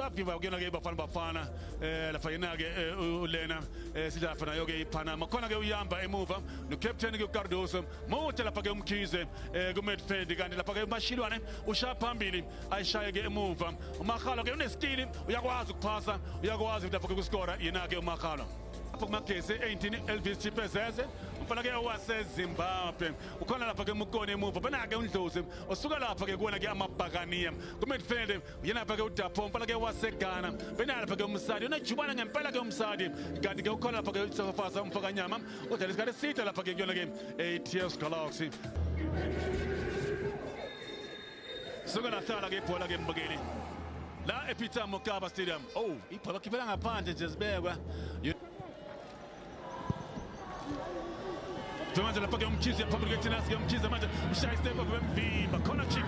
Uyavimba kuyona ke Bafana Bafana lapha yena ke ulena sidla lapha nayo ke iPanama. Khona ke uyamba emuva no captain ke uCardoso, mude lapha ke uMkhize ku midfield, kanti lapha ke uMashilwane ushaya phambili ayishaye ke emuva. UMakhala ke uneskill, uyakwazi ukuphasa, uyakwazi lapha ke ukuscora yena ke uMakhala. Lapho kuMagesi 18 Elvis Chipezeze, umfana ke waseZimbabwe. Ukhona lapha ke Mukoni emuva, benake uNdlozi osuka lapha ke kuwona ke amabhakaniya. Ku midfield yena lapha ke uDapho, umfana ke waseGhana. Benala lapha ke uMsadi, unejubane ngempela ke uMsadi. Kanti ke ukhona lapha ke uSofasa umfakanyama, udlala isikhathi eside lapha ke kuyona ke ATS Galaxy. Suka lahlala ke ibhola ke mbukeli. La ePeter Mokaba Stadium. Oh, ibhola bakhiphela ngaphandle nje zibekwa. Manje lapha ke uMkhize phambili ke ke uMkhize manje ushaya step up bemvimba corner kick.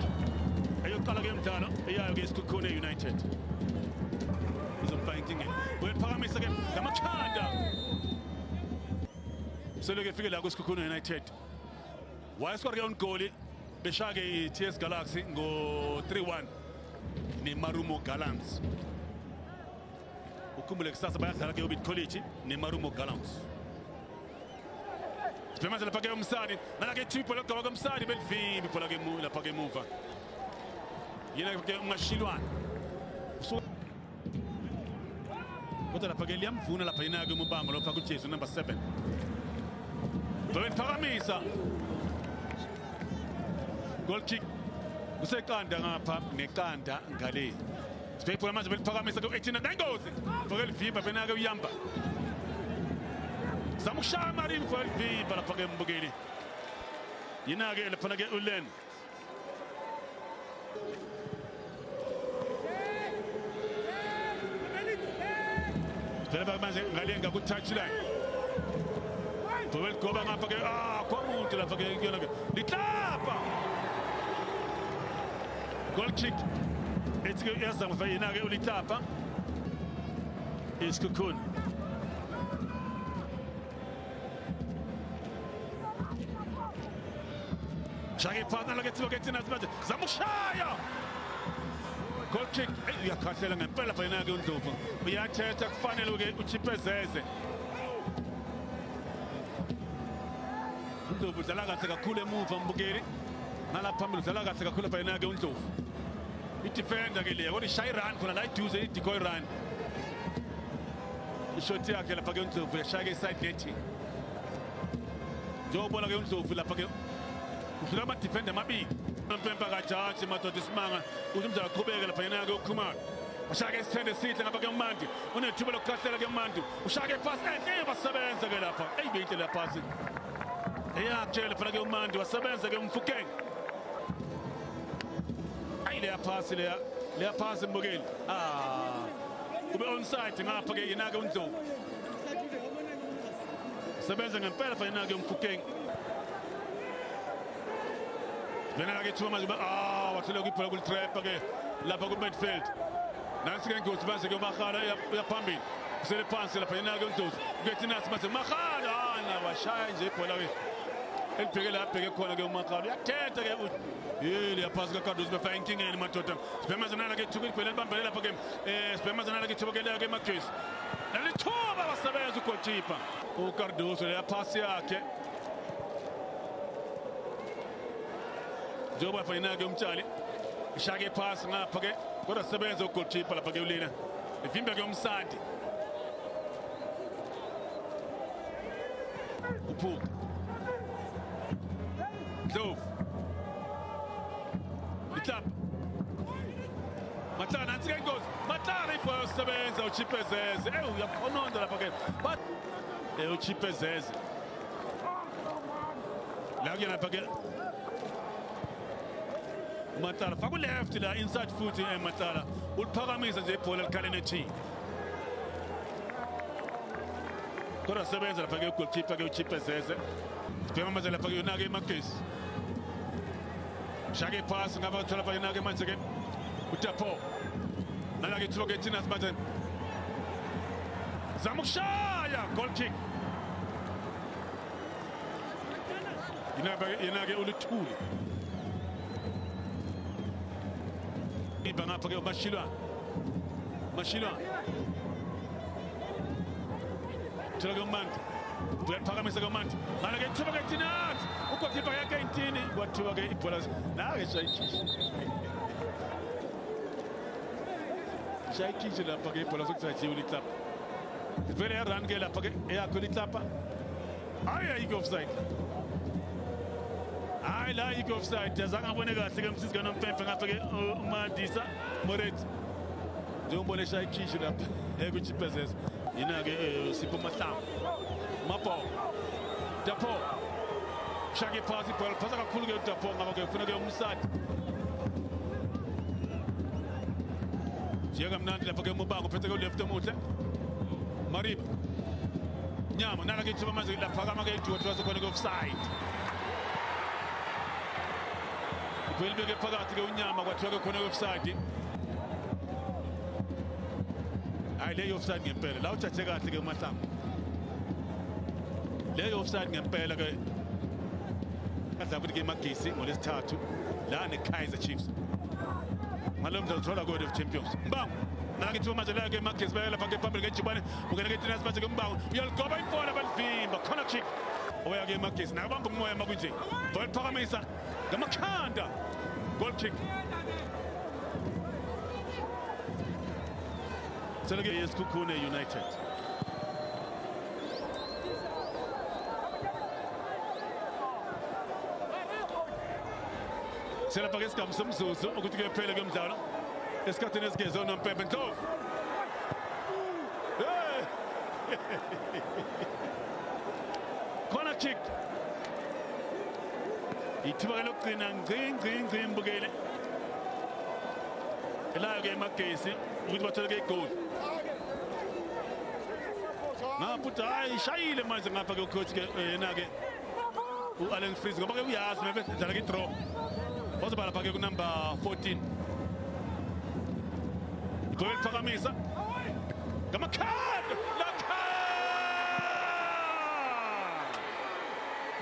Eyoqala ke umdlalo eyayo ke iSekhukhune United. Izomfaka inkingeni. Uyaphakamisa ke ngamakhanda. Selokhu efike la kuSekhukhune United. Wayescore ke on goal beshaya ke i-TS Galaxy ngo 3-1 neMarumo Gallants. Ukhumbule kusasa bayadlala ke Orbit College neMarumo Gallants. Sibhemaze lapha ke uMsadi, nala ke ibhola lokugaba koMsadi belivimba ibhola ke lapha ke emuva. Yena ke uMashilwane. Kodwa lapha ke liyamvuna lapha yena ke uMbango lofaka uJesu number 7. Beliphakamisa. Goal kick. Kuseqanda ngapha neqanda ngale. Sibhebhula manje beliphakamisa ku 18 nengozi. Fake livimba benake uyamba. Zama ukushaya Marini fake livimba lapha ke mbukeli. Yena ke lapha ke uLen. Phela manje ngale ngaku touchline. Beligoba ngapha ke kwamuntu lapha ke kuyona ke. Litlapa. Goal kick. Ethi ke uyazama yena ke ulitlapa. ISekhukhune. Shaya iphana la ke thiwa ke thina manje zama ukushaya. Goal kick. Uyakhahlela ngempela lapha yena ke uNdlovu. Uyathetha kufanele ke uChipezeze. uNdlovu udlala kahle kakhulu emuva mbukeli. Nalapha phambili udlala kahle kakhulu lapha yena ke uNdlovu. I-defender ke leya kodwa ishaya i-run khona la iduze i-decoy run. Ishoti yakhe lapha ke uNdlovu yashaya ke i-side netting. Njengoba ke uNdlovu lapha ke udlula ama-defender amabili. Mpempe kajaji madoda isimanga ukuthi umdlalo aqhubeke lapha yena ke uKhumalo. Ushaya ke isithende esihle ngapha ke uMandi. Unethuba lokukhahlela ke uMandi. Ushaya ke pass enhle basebenza ke lapha. Eyi beyinhle la pass. Eyakhe lapha ke uMandi wasebenza ke uMfukeng. Ayi leya pass leya. Leya pass mbukeli. Ube onside ngapha ke yena ke uNdlovu. Sebenza ngempela lapha yena ke uMfukeng. Vena ke thuba manje wathola ibhola kulitrap ke lapha ku midfield. Nansi ke ingozi manje ke uMakhala uyaphambili. Usele phansi lapha yena ke uNdlovu. Kuyethi nasi manje Makhala na washaya nje ibhola ke. Elibheke la abheke khona ke uMakhala. Uyathetha ke yeli yaphasi kaCardoso befaka inkingeni madoda. Sibhemaze nala ke thuba ibhola elibambele lapha ke. Sibhemaze nala ke thuba ke la ke Magesi. Nalithuba basebenza ugoalkeeper. uCardoso leya phasi yakhe. Njengoba fayina ke uMtshali ishake phasi ngapha ke kodwa sebenza ugoalkeeper lapha ke ulina. Ivimbe ke uMsadi. Uphuka. Ndlovu. Litlapa. Matlala nansi ke ingozi. Matlala ibhola yosebenza uChipezeze. Uyakhononda lapha ke. uChipezeze. La kuyena lapha ke Matlala faka left la inside futhi Matlala uliphakamisa nje ibhola likhale nethi. Kodwa sebenza lapha ke goalkeeper ke uChipezeze. Sibhema manje lapha ke yona ke Magesi. Shake pass ngapha thola lapha yena ke manje ke uDapo. Nala ke thuba ke thina manje. Zama ukushaya goal kick. Yena ke ulithuli. Iba ngapha ke uMashilwane. Mashilwa thola ke uManti, uyaphakamisa ke uManti, ngala ke ithuba ke Tinat, ugoalkeeper yakhe intini, kwathiwa ke ibhola nake shayikhishe lapha ke ibhola sokuthathiwe liklap. Vele yarun ke lapha ke eyakho liklapa. Hayi ayikho offside. Hayi la ayikho offside. Azange abone kahle ke umsizi kaNompempe ngapha ke uMandisa Moretsi. Njengoba shayikhishe lapha ekuchipezeza. Yina ke Sipho Mahlangu. Mapo. Dapo. Shake phasi ibhola phasa kakhulu ke uDapo ngaba ke ufuna ke umsadi. Jiya kamnandi lapha ke uMbango uphethe ke left omuhle. Mariba. Nyama nala ke ithuba manje laphakama ke iduo thola khona ke offside. Ibhola beke phakathi ke uNyama kwathiwa ke khona ke offside. Hayi leyo offside ngempela la uthathe kahle ke uMahlangu. Leyo offside ngempela ke adla futhi ke Magesi ngolesithathu la neKaizer Chiefs. Ngalo mdlalo uthola ku of Champions. Mbango nala ke ithuba manje la ke Magesi bayela lapha ke phambili ngejubane ungena ke Tinasi manje ke Mbango uyaligoba ibhola balivimba corner kick. Oya ke Magesi nakabamba umoya makunje. Ball phakamisa ngamakhanda goal kick. Seleke yeSekhukhune United. Selapha ke isigamu somzuzu ukuthi kuyophela ke umdlalo. Esikhathini esigeze uNompempe Ndlovu. Corner kick. Ithuba ke lokugcina ngci ngci ngci mbukele. Elayo ke Magesi ukuthi bathole ke igoli. Ngapha uthi hayi ishayile manje ngapha ke ucoach ke yena ke u-Allen Fries ngoba ke uyazi maybe dlala ke draw. Bazoba lapha ke ku number 14. Igoli liphakamisa. Ngamakhanda lakha.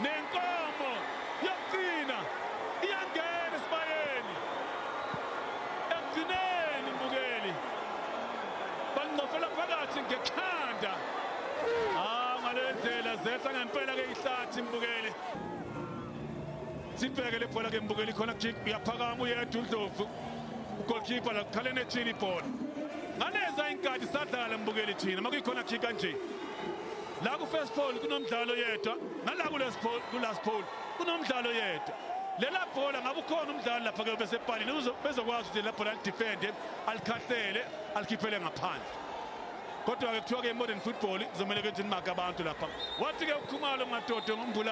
Nenkomo yokugcina iyangena esibayeni. Ekugcineni mbukeli. Bangqofela phakathi ngekhanda. Ah ngale ndlela zehla ngempela ke ihlathi mbukeli. Sibheke le bhola ke mbukeli khona kick uyaphakama uyedwa uNdlovu. Ugoalkeeper la khalene ethini ibhola. Ngaleza inkathi sadlala mbukeli thina makuyikhona kick kanje. La ku first pole kunomdlalo yedwa, nala ku last pole kunomdlalo yedwa. Lela bhola ngabe ukhona umdlalo lapha ke bese ebhalini bezokwazi ukuthi la bhola alidefend, alikhahlele, alikhiphele ngaphandle. Kodwa ke kuthiwa ke modern football kuzomele ke ukuthi nimake abantu lapha. Wathi ke uKhumalo madoda ngombulala.